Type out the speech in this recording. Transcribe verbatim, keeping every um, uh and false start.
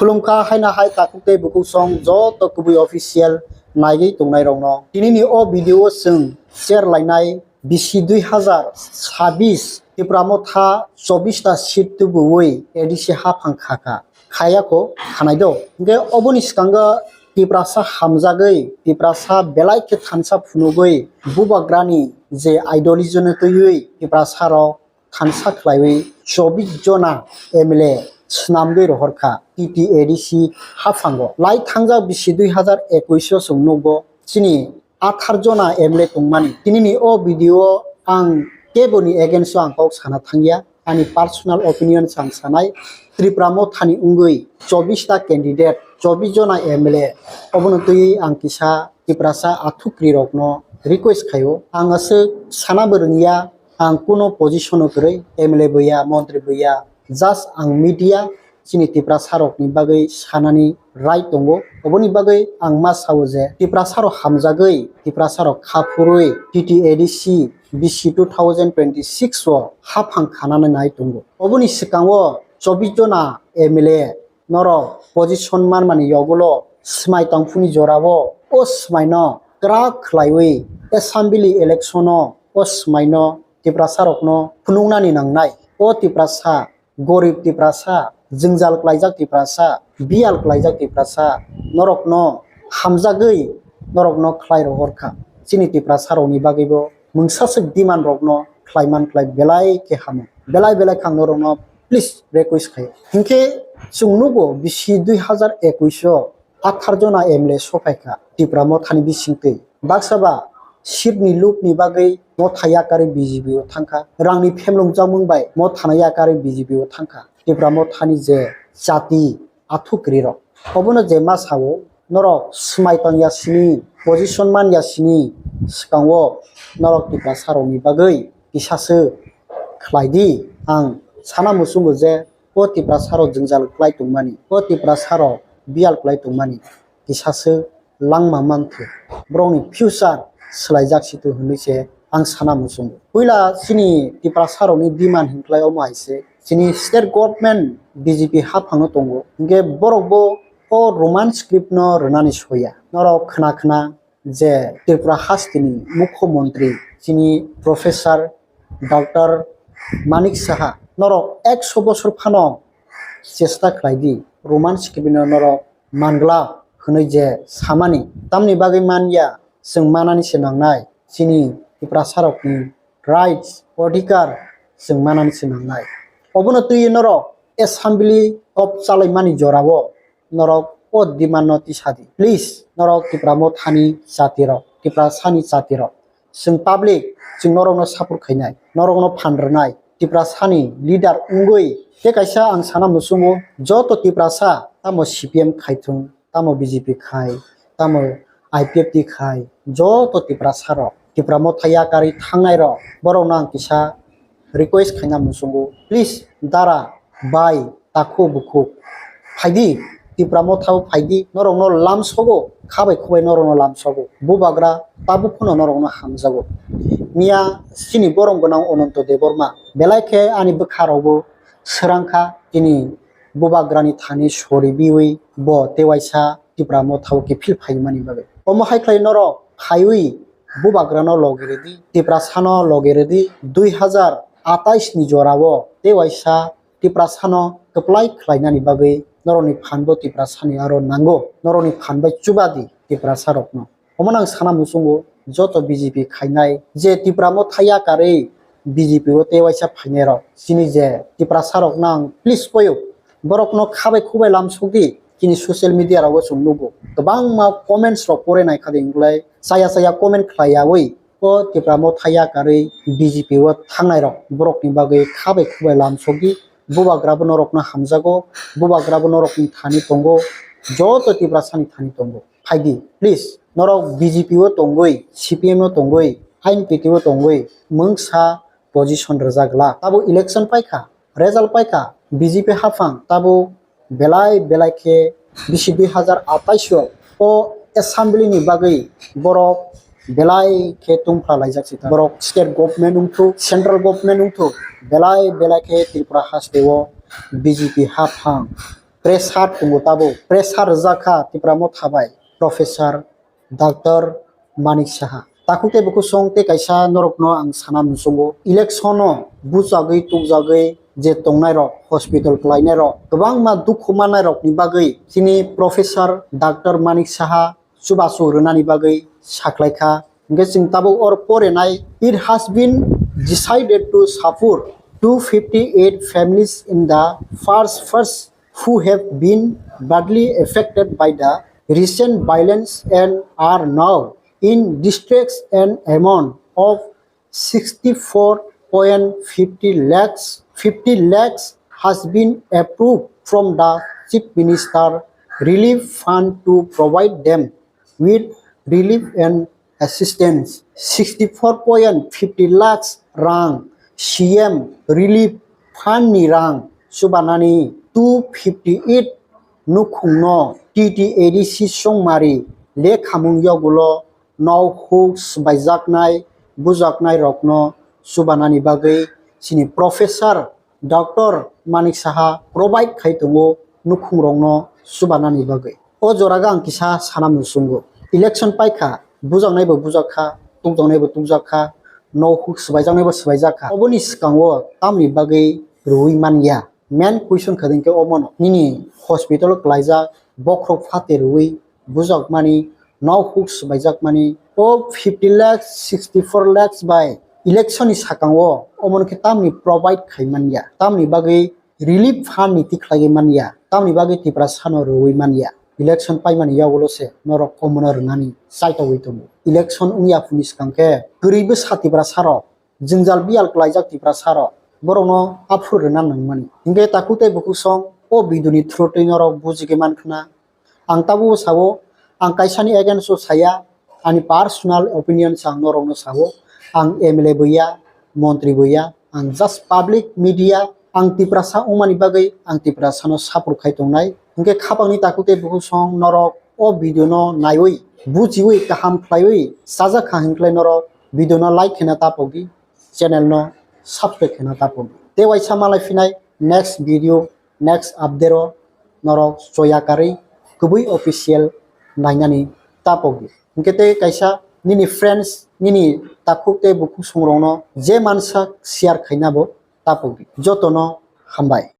Khulumkha haino hai takhuk tei bukhuk song joto kubui official naiwi tongnairokno. Tinini o video o chwng share lainai bisi dui hazar sabis Tipra Motha chobbish ta seat tubuwi A D C haphang khakha. Khayakho khanai do. Hingkhe oboni swkango Tiprasa hamjagwi, Tiprasa belai khe thansa phunugwi, bubagrani je ideology no twiwi Tiprasa rok thansa khlaiwi chobbish jona M L A swnamwi rohorkha T T A D C haphango. Lai thangjak bisi dui hazar ekwis o chwng nukgo chini athar jona M L A tongmani. Tinini o video o ang keboni against o ang kok sana thangya. Ani personal opinion se ang sanai, Tipra Mothani wngwi chobbish ta candidate, chobbish jona M L A, obono twiwi ang kisa Tiprasa athukri rokno request khaio. Ang aswk sana bo rwngya, ang kuno position o kwrwi, M L A bo ya, montri bo ya, just ang media chini Tiprasa rokni bagwi sanani right tongo. Oboni bagwi ang ma sao je Tiprasa rok hamjagwi, Tiprasa rok kha phurwi T T A D C B C two thousand twenty-six o haphang khanani nai tongo. Oboni swkango chobbish jona M L A norok position manmani yogulo swmai tongphuni jorao o swmaino kwrak khlaiwi assembly election o o swmaino Tiprasa rokno phunuknani nangnai. O Tiprasa, gorib Tiprasa, jwngjal klaijak Tiprasa, biyal klaijak Tiprasa, norokno hamjagwi norokno khlai rohorkha. Chini Tiprasa rokni bagwibo mungsa swk demand rokno khlaiman khlai belai khe hamo. Belai belai khe ang norokno please request khaio. Hinkhe chwng nugo bisi dui hazar ekwis o athar jona M L A sophaikha Tipra Mothani bisingtwi. Baksa ba seat ni lukni bagwi Motha yakarwi B J P o thangkha. Rangni phemlung chamung bai Mothano yakarwi B J P o thangkha. Tipra Mothani je jati athukri rok. Obono je ma sao, norok swmai tongya sini, position manya sini, swkango norok Tiprasa rokni bagwi kisaswk khlai di. Ang sana muchungo je o Tiprasa rok jwngjal klai tongmani, o Tiprasa rok biyal klai tongmani kisaswk langma mangkhe borokni future swlaijak situ hwnwi se ang sana muchungo. Puila chini Tiprasa rokni demand hinklai omo hai se, chini state government B J P haphangno tongo, hinkhe borok bo o Roman script no rwnani soya. Norok khna khna je Tripura hasteni Mukhyamantri chini Professor Doctor Manik Saha, norok ekso bosor phano chesta khlai di, Roman script no norok mangla hwnwi je samani, tamni bagwi manya chwng manani se nangnai, chini Tiprasa rokni rights, odhikar chwng manani se nangnai. Obono twiwi norok assembly of chalaimani jorao norok o demand no tisa di. Please, norok Tipra Mothani jati rok, Tiprasani jati rok, chwng public, chwng norokno support khainai, norokno phan rwnai, Tiprasani leader wngwi. Tei kaisa ang sana muchungo, joto Tiprasa tamo C P M khaithung, tamo B J P khai, tamo I P F T khai, joto Tiprasa rok, Tipra Motha yakarwi thangnai rok, borokno ang kisa request khaina muchungo, please dara, bai, takhuk bukhuk, phaidi, Tipra Motha o phaidi, norokno lamsogo, khabai khubai norokno lamsogo, bubagra tabuk phano norokno hamjago. Miya chini borom gwnang Ananto Debbarma belai khe ani bwkha rokbo swrang kha, chini bubagrani thani sori biwi bo tewaisa Tipra Motha o kiphil phaimani bagwi. Omo hai khlai norok phaiwi bubagrano logi rwdi, Tiprasano logi rwdi, dui hazar atais ni jorao tewaisa Tiprasano kwplai khlainani bagwi norokni phanbo Tiprasani aro nango, norokni phan bai chuba di Tiprasa rokno. Omo nang sana muchungo joto B J P khainai je Tipra Motha yakarwi B J P o tewaisa phainai rok, chini je Tiprasa rok nang please koyok borokno khabai khubai lamsok di. Chini social media rogo chwng nugo, kwbangma comments rok pore nai kha di, wngkhlai chaya chaya comment khlai yawi o Tipra Motha yakarwi B J P o thangnai rok borokni bagwi khabai khubai lamsok di. Bubagra bo norokno hamjago, bubagra bo norokni thani tongo, joto Tiprasani thani tongo. Phaidi, please, norok B J P o tongwi, C P M o tongwi, I N P T o tongwi, mungsa position rwjak glak. Tabuk election paikha, result paikha, B J P haphang, tabuk belai belai khe bisi dui hazar atais o o assembly ni bagwi borok belai khe tungphla laijak si. Borok state government wngthuk, central government wngthuk, belai belai khe Tripura haste o B J P haphang Pressure tongo tabuk. Pressure rwjak kha Tipra Motha bai Professor Doctor Manik Saha. Takhuk tei bukhuk song tei kaisa norokno ang sana muchungo. Election-o bujagwi tukjagwi je tongnairok, hospital kwlainairok, kwbangma dukhu mannairokni bagwi chini Professor Doctor Manik Saha chubachu rwnani bagwi saklaikha. Hingke chwng tabuk or porenai, it has been decided to support two fifty eight families in the first first who have been badly affected by the recent violence and are now in distress. An amount of sixty four point fifty lakhs, fifty lakhs has been approved from the Chief Minister Relief Fund to provide them with relief and assistance. Sixty four point fifty lakhs rang C M Relief Fund ni rang chubanani two fifty eight nukhungno T T A D C Chongmari lekhamung yogulo nok huk swbaijaknai, bujaknai rokno chubanani bagwi chini Professor Doctor Manik Saha provide khai tongo nukhung rokno chubanani bagwi. O joraga ang kisa sana muchungo. Election paikha, bujaknai bo bujak kha, tukjaknai bo tukjak kha, nok huk swbaijaknai bo swbaijak kha. Oboni swkango tamni bagwi rwui man ya? Main question kha dingkhe omono. Nini hospital kwlaijak, bokhorok phate rwui bujakmani, nok huk swbaijakmani, o fifty lakhs, sixty four lakhs bai election ni sakango omono khe tamni provide khai man ya? Tamni bagwi relief fund ni tikhlaiwi man ya? Tamni bagwi Tiprasano rwui man ya? Election paimani yagulo se norok omono rwnani chaitogwi tongo. Election wngya phuni swkang khe kwrwi bwsa Tiprasarok, jwngjal biyal kwlaijak Tiprasarok, borokno aphuru rwna nangmani. Hinkhe takhuk tei bukhuk song o video ni through twi norok bujigwi mankhwna. Ang tabuk sao, ang kaisani against o saya, ani personal opinion se ang norokno sao. Ang M L A bo ya, montri bo ya, ang just public media, ang Tiprasa wngmani bagwi ang Tiprasano support khai tongnai. Hinkhe khapangni takhuk tei bukhuk song norok o video no naiwi, buchiwi, kaham khlaiwi chajak kha hinklai norok video no like khena tapokdi, channel no subscribe khena tapokdi. Tei waisa malai phinai next video, next update o norok choya karwi kubui official nainani tapokdi. Hinkhe tei kaisa nini friends, nini takhuk tei bukhuk songrokno je mansa share khaina bo tapokdi. Jotono hambai.